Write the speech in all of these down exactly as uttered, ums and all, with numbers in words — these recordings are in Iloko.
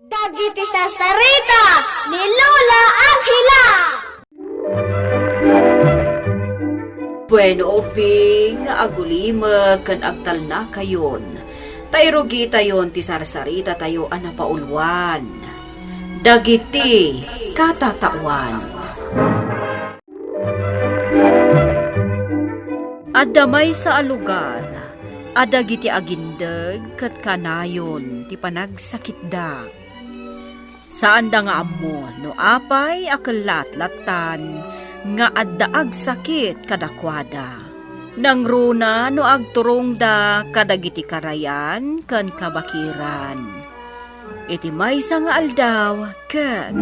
Dagiti sarsarita ni Lola Angela. Bueno, ubing, agulimek ken agtalnakayon, ta irugitayon ti sarsaritatayo a napauluan, dagiti katataoan. Adda maysa a lugar a dagiti agindeg ket kanayon ti panagsakitda. Saanda nga ammo no apay a kellatlattan nga adda agsakit kadakuada. Nangruna no agturongda kadagiti karayan ken kabakiran. Iti maysa nga aldaw, ket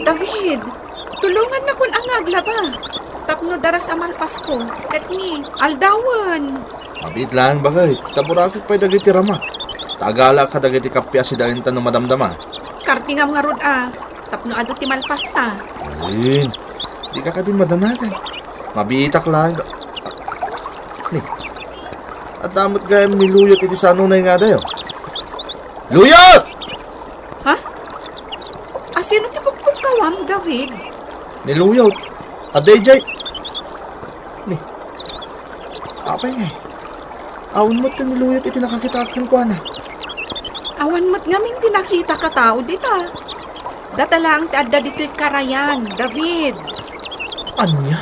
David, tulongannakon a nga aglaba tapno daras a malpasko, ket ni, aldawen. Mabiit laeng, baket, ta burakek pay dagiti ramak. Ta agalaak kadagiti kappia sidaenta no madamdama. Kartingam ngarud a, tapno adu ti malpasta. Wen, dika kadi madanagan. Mabiitak laeng da-, ni, adda met gayam ni Luyot iti sanonay nga adayo. Luyot! Ha? Asino ti pukpukkawam, David? Ni Luyot. Adda idiay. Ni. Apay ngay? Awan met ni Luyot iti nakakitaak kenkuana. Awan met ngamin ti nakitak a tao dita. Data laeng ti adda ditoy karayan, David. Ania?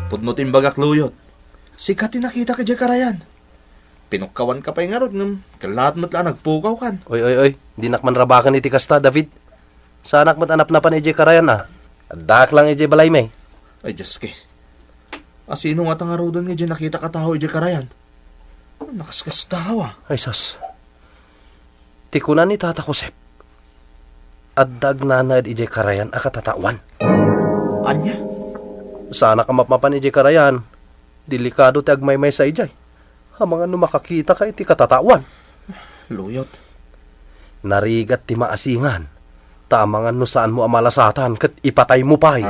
Pudno ti imbagak, Luyot. Sika ti nakitak idiay karayan. Pinukkawanka pay ngarud ngem kellaat met la a nagpukawkan. Oy, oy, oy, dinak man rabaken iti kasta, David. Saanak met a napnapan idiay karayan a. Addaak lang idiay balaymi. Ay, Dioske. Asino ngata ngaruden nga idiay nakitak a tao idiay karayan? Nakaskasta a. Ay, sus. Ti kuna ni Tata Josep, adda agnanaed idiay karayan a katataoan. Ania? Saanak a mapmapan idiay karayan. Delikado ti agmaymaysa idiay. Amangan no makakitaka iti katataoan. Luyot. Narigat ti maasingan, ta amangan no saanmo a malasatan ket ipataymo pay.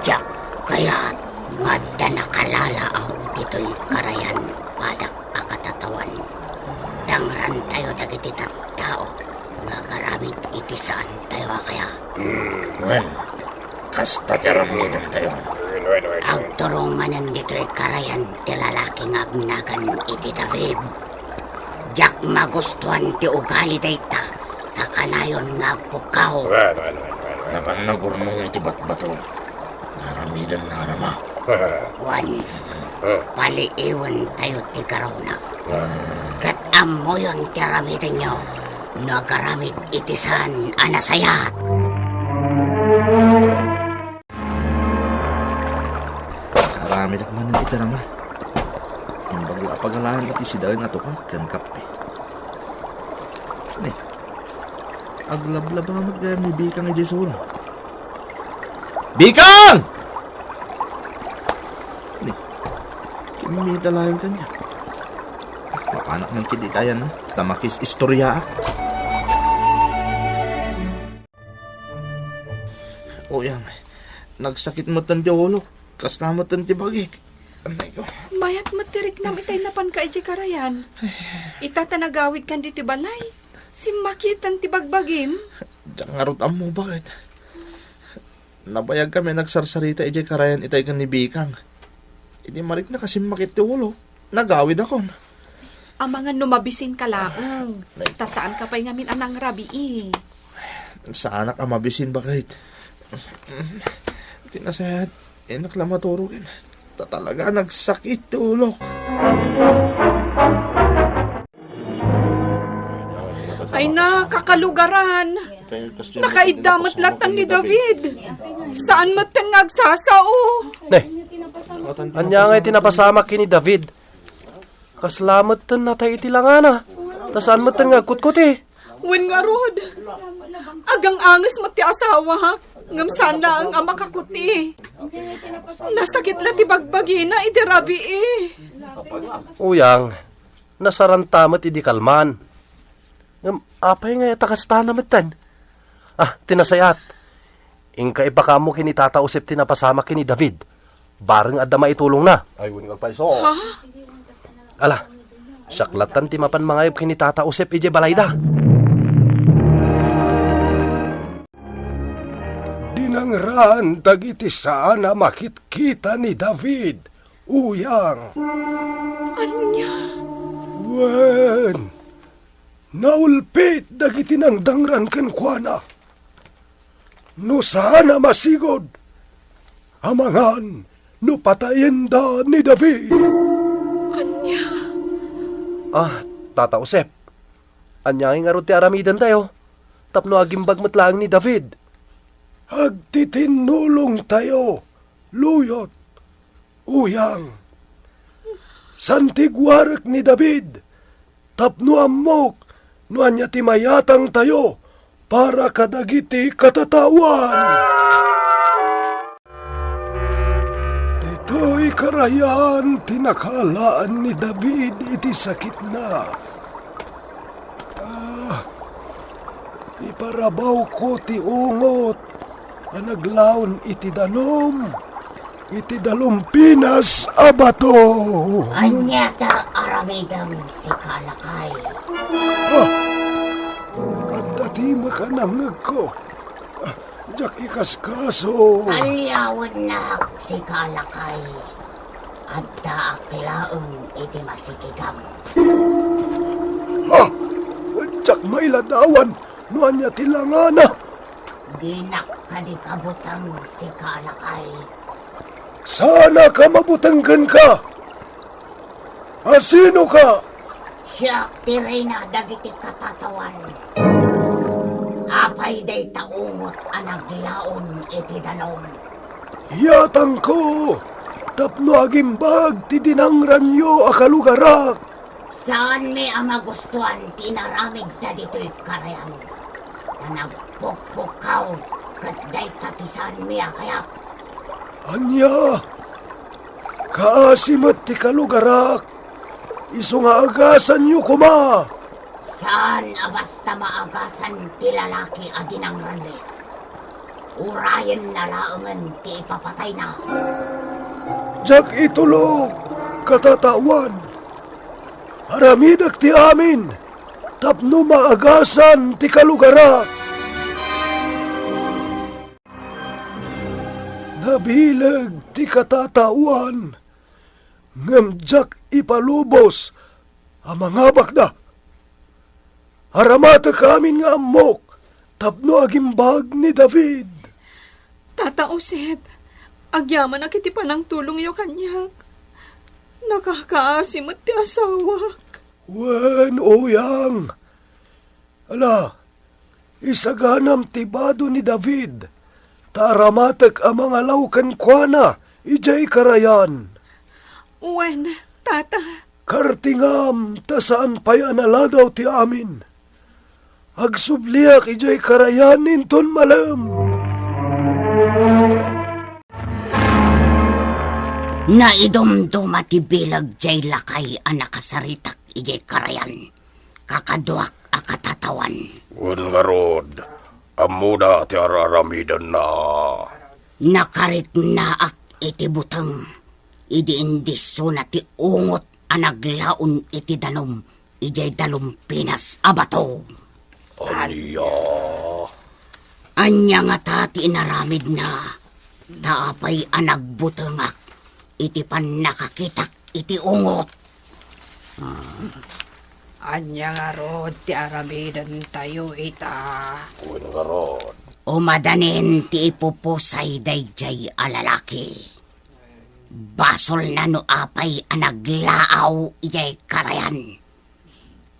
Diak kayat nga adda nakalalaang ditoy karayan, padak a katataoan. Dangrantayo dagiti tattao nga agaramid iti saantayo a kayat. Wen, kasta ti aramidentayo. Agturong manen ditoy karayan ti lalaki nga agnagan iti David. Diak magustuan ti ugali dayta, ta kanayon nga agpukkaw. Wen, wen, wen, wen, wen. Napan nagurnong iti batbato. Naramidenna a rama. Wen, paliiwentayo ti garawna. Ket ammoyon ti aramidenyo no agaramid iti saan a nasayaat. Aramidek manen iti rama. Imbag la a pagalaen iti sidaen a tukak ken kappe. Ni, aglablaba met gayam ni Bikang idiay sura. Bikang! Ni, kimmita laeng kaniak. Mapanak man ketdi ta ayanna, ta makis-istoriaak. Uyang, nagsakit metten ti ulok. Kasta metten ti bagik. Anay ko. Mayat met ti riknam itay napanka idiay karayan. Ita ta nagawidkan ditoy balay, simmakiten ti bagbagim. Diak ngarud ammo, baket. Nabayagkami a nagsarsarita idiay karayan itay ken ni Bikang. Idi mariknak a simmakit ti ulok, nagawidakon. Amangan no mabisinka laeng. Nay. Ta saanka pay ngamin a nangrabii. Saanak a mabisin, baket. Ti nasayaat, innak la maturogen. Ta talaga nagsakit ti ulok. Ay na, kakalugaran. Nakaidda met latan ni David. Saan metten nga agsasao. Ne, ania ngay ti napasamak ken ni David? Kasla metten natay iti langana. Ta saan metten nga agkutkuti. Wen ngarud, agang-anges met ti asawak, ngem saan laeng a makakuti. Nasakit la ti bagbagina idi rabii. Uyang, nasaranta met idi kalman. Ngem apay nga ta kastana metten? Ah, ti nasayaat. Inka ipakaammo ken ni Tata Josep ti napasamak ken ni David. Bareng adda maitulongna. Ay, wen nga agpayso. Ha? Ala, siak lattan ti mapan mangayab ken ni Tata Josep idiay balayda. Dinangran dagiti saan a makitkita ni David, uyang. Ania? Wen, naulpit dagiti nangdangran kenkuana. No saan a masigud, amangan no patayenda ni David. Ania? Ah, Tata Josep, ania ngay ngarud ti aramidentayo tapno agimbag met laeng ni David? Agtitinnulongtayo, luyot, uyang. Santiguarek ni David tapno ammok no ania ti mayatangtayo para kadagiti katataoan. Ditoy karayan ti nakaalaan ni David iti sakitna. Ah, iparabawko ti ungot a naglaon iti danum, iti dalumpinas a bato. Ania ti ar-aramidem, sika a lakay? Ah, adda ti makanangngegko. Ah, diak ikaskaso. Aliawennak, sika a lakay. Addaak laeng iti masikigam. Ah, diak mailadawan no ania ti langana. Dinak kadi kabuteng, sika a lakay. Saanka mabuteng kenka? A sinoka? Siak ti reyna dagiti katataoan. Apay dayta ungot a naglaon iti danum? Iyatangko tapno agimbag ti dinangranyo a kalugarak. Saanmi a magustuan ti inaramidda ditoy karayan, ta nagpukpukkaw ket dayta ti saanmi a kayat. Ania? Kaasi met ti kalugarak, isu nga agasanyo koma. Saan a basta maagasan ti lalaki a dinangranmi. Urayenna laengen ti ipapatayna. Diak itulog, katataoan. Aramidek ti amin tapno maagasan ti kalugarak. Nabileg ti katataoan, ngem diak ipalubos a mangabakda. Aramatek amin nga ammok tapno agimbag ni David. Tata Josep, agyamanak iti panangtulongyo kaniak. Nakakaasi met ti asawak. Wen, uyang. Ala, isaganam ti bado ni David, ta aramatek a mangalaw kenkuana idiay karayan. Wen, Tata. Kartingam ta saan pay a naladaw ti amin. Agsubliak idiay karayan inton malem. Naidumduma ti bileg jay lakay a nakasaritak idiay karayan. Kakaduak a katataoan. Wen ngarud, ammoda ti ar-aramidenna. Nakariknaak iti buteng, idi indissona ti ungot a naglaon iti danum idiay dalumpinas a bato. Ania? Ania ngata ti inaramidna? Ta apay a nagbutengak iti pannakakitak iti ungot? Hmm. Ania ngarud ti aramidentayo ita? Wen ngarud, umadanin ti ipupusay daydiay a lalaki. Basolna no apay a naglaaw idiay karayan.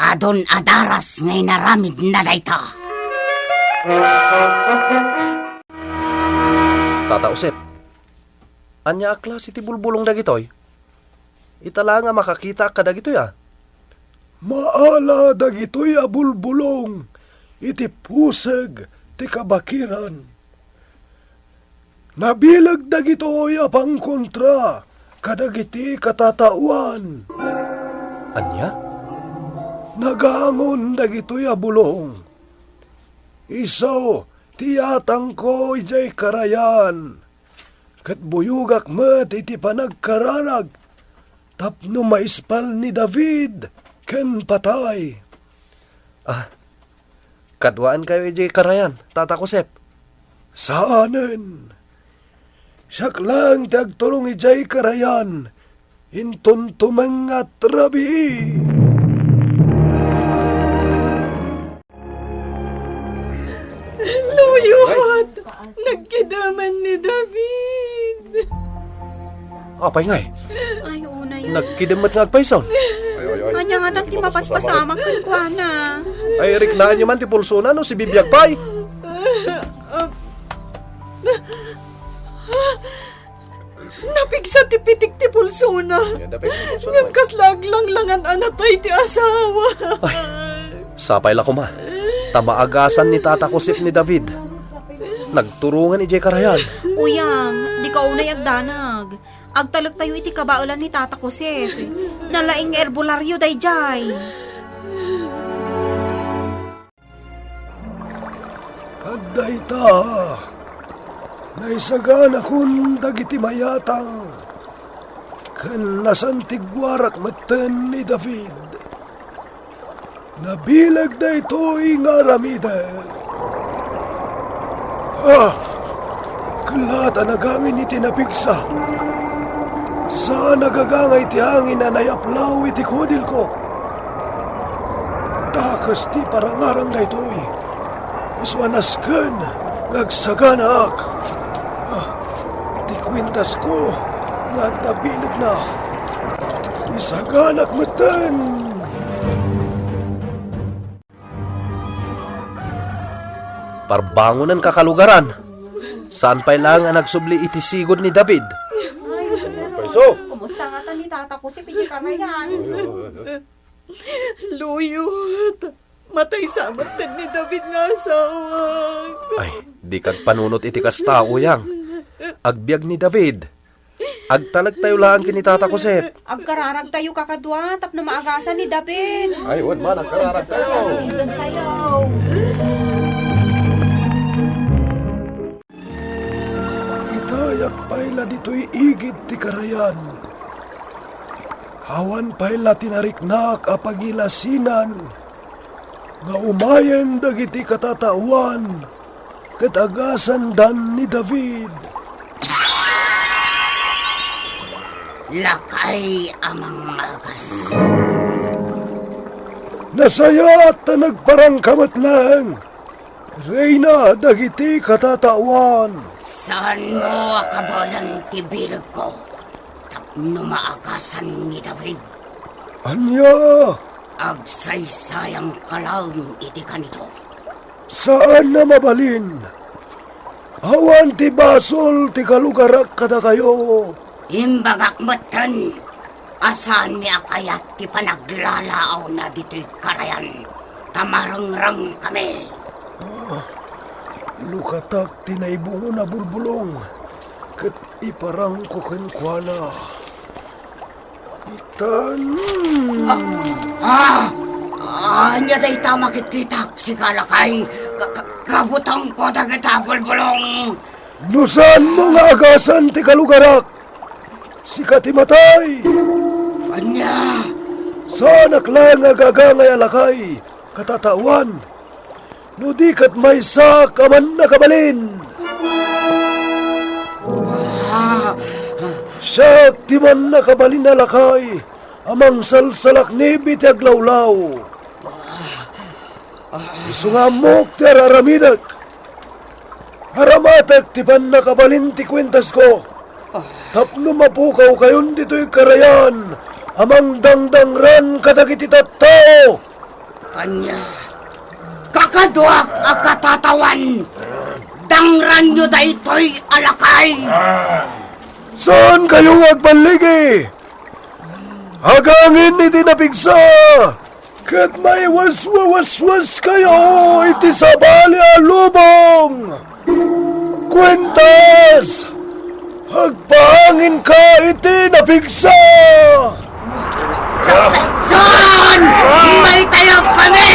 Adun a daras nga inaramidna dayta. Tata Josep, ania a klase ti bulbulong dagitoy? Ita laeng a makakitaak kadagitoy a. Maala dagitoy a bulbulong iti puseg ti kabakiran. Nabileg dagitoy a pangkontra kadagiti katataoan. Ania? Nagangon dagitoy a bulong. Isu ti iyatangko idiay karayan. ket buyogak met iti panagkararag tapno maispal ni David ken patay. Ah, kaduaankayo idiay karayan, Tata Josep? Saanen. Siak laeng ti agturong idiay karayan inton tumengngat rabii. Luyot! Nagkidemen ni David. Apay ngay? Ay, unay. Nagkidem met nga agpayso. Ania ngatan ti mapaspasamak kenkuana? Ay, riknaanyo man ti pulsona no sibibiag pay. Napigsa ti pitik ti pulsona. Yan, dapit ti pulsona. Ngem kasla aglanglangan a natay ti asawa. Ay, sapay la koma. Ta maagasan ni Tata Josep ni David. Nagturongan idiay karayan. Uyang, dika unay agdanag. Agtalektayo iti kabaelan ni Tata Josep. Nalaing nga erbolario daydiay. Adda ita, naisaganakon dagiti mayatang, ken nasantiguarak metten ni David. Nabileg daytoy nga aramidek. Ah! Kellat a nagangin iti napigsa. Saan a gagangay ti angin a nayaplaw iti kudilko. Dakes ti parangarang daytoy. Isu a nasken nga agsaganaak. Ah, ti kuentasko nga adda bilegna. Isaganak metten. Parbangonenka, kalugaran. Saan pay laeng a nagsubli iti sigud ni David. Paiso! Kumusta ngatan ni Tata Josep iti karayan? Luyot. Matay sa metten ni David nga asawa. Ay, dika agpanunot iti kasta, uyang. Agbiag ni David. Agtalektayo laeng ken ni Tata Josep. Agkararagtayo kakadua tapno maagasan ni David. Ay, wen man, agkararagtayo. Agkararagtayo. Itayak pay la ditoy igid ti karayan. Awan pay la tinariknak a pagilasinan nga umayen dagiti katataoan ket agasandan ni David. Lakay a mangagas. Nasayaat ta nagparangka met laeng, Reyna dagiti katataoan. Saanmo a kabaelan ti bilegko tapno maagasan ni David. Ania? Agsaysayangka laeng iti kanito. Saan a mabalin. Awan ti basol ti kalugarak kadakayo. Imbagak metten a saanmi a kayat ti panaglalaawna ditoy karayan ta marengrengkami. Ah, lukatak ti naibungon a bulbulong ket iparangko kenkuana. Itan. Ah! Ah! Ania dayta makitkitak, sika lakay? Ka-, ka-, kabutengko dagita bulbulong. No saanmo nga agasan ti kalugarak, sika ti matay. Ania? Saanak laeng nga agagangay a lakay, katataoan. No di ket maysak a mannakabalin. Ah. Siak ti mannakabalin a lakay a mangsalsalaknib iti aglawlaw. Isu nga ammok ti ar-aramidek. Aramatek ti pannakabalin ti kuentasko. Tapno mapukawkayon ditoy karayan a mangdangdangran kadagiti tattao. Ania? Kakaduak a katataoan, dangranyo daytoy a lakay. Saankayo nga agballigi? Agangin iti napigsa, ket maiwaswawaswaskayo iti sabali a lubong. Kuentas! Agpaanginka iti napigsa! Sa-, sa-, saan? Maitayab kami!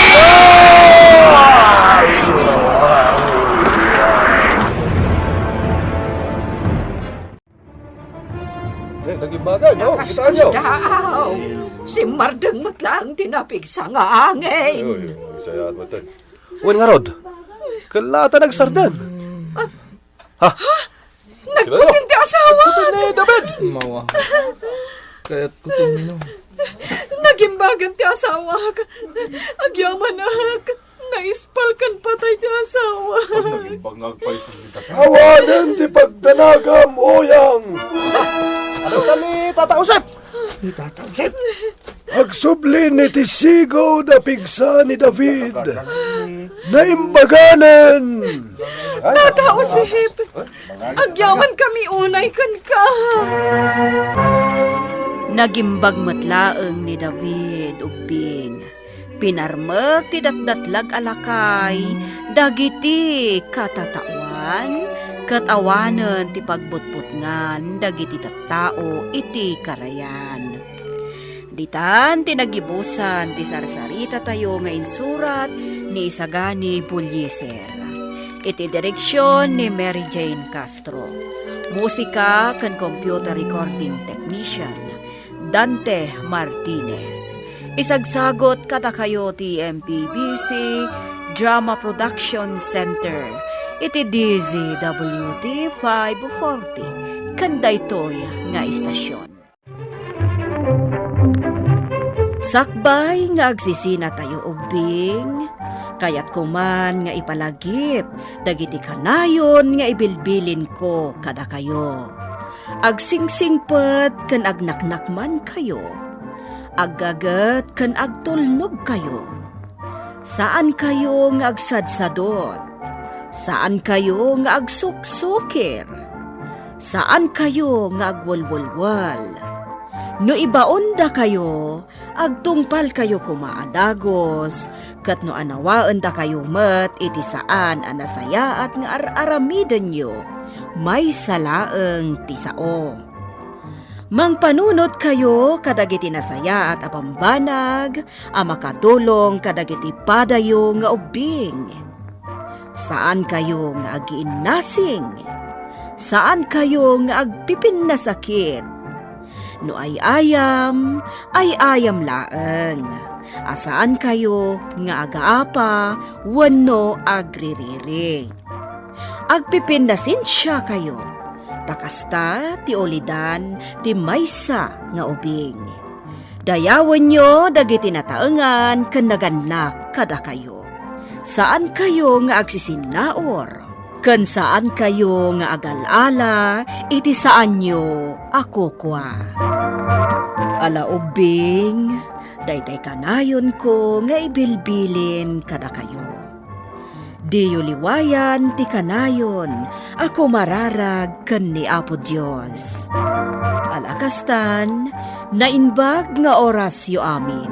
Bagay, no? Kitaan nyo. Daaw. Simmardeng met laeng ti napigsa nga angin. Ay, ay, ay, sayaat met, eh. Wen ngarud, kella ta nagsardeng. Ha? Nagputin ti asawak! Nagputin ni David! Mawa. Kayatko ti uminom. Nagimbagan ti asawak. Agyamanak. Naispal ken patay ti asawak. Awanen ti pagdanagam, uyang! Ano ka ni Tata Josep? Ni Tata Josep? Agsubli iti sigaw da pigsa ni David. Naimbaganen. Tata Josep, agyaman kami unay kenka. Nagimbag met laeng ni David, ubbing. Pinarmek ti datdatlag a lakay dagiti katataoan, ket awanen ti pagbutbutngan dagiti tattao iti karayan. Ditan ti nagibusan ti sarsaritatayo nga insurat ni Isagani Bullieser. Iti direksion ni Mary Jane Castro. Musika ken computer recording technician, Dante Martinez. Isagsagot kadakayo ti M P B C Drama Production Center iti D Z W T five forty ken daytoy nga istasyon. Sakbay nga agsisinatayo ubbing, kayatko man nga ipalagip dagiti kanayon nga ibilbilinko kadakayo. Agsingsingpet ken agnaknakmankayo. Aggaget ken agtulnogkayo. Saankayo nga agsadsadot. Saankayo nga agsuksukir. Saankayo nga agwelwelwel. No ibaondakayo, agtungpalkayo koma a dagus, ket no anawaendakayo met iti saan a nasayaat nga ar-aramidenyo, maysa laeng ti sao. Mangpanunotkayo kadagiti nasayaat a bambanag a makatulong kadagiti padayo nga ubbing. Saankayo nga agiinnasing. Saankayo nga agpipinnasakit. No ay-ayam, ay-ayam laeng. A saankayo nga agaapa wenno agririri. Agpipinnasensiakayo, ta kasta ti ulidan ti maysa nga ubing. Dayawenyo dagiti nataengan ken nagannak kadakayo. Saankayo nga agsisinnaur, ken saankayo nga agal-ala iti saanyo a kukua. Ala ubbing, daytay kanayonko nga ibilbilin kadakayo. Diyo liwayan ti kanayon a kumararag ken ni Apo Dios. Ala kastan, naimbag nga orasyo amin.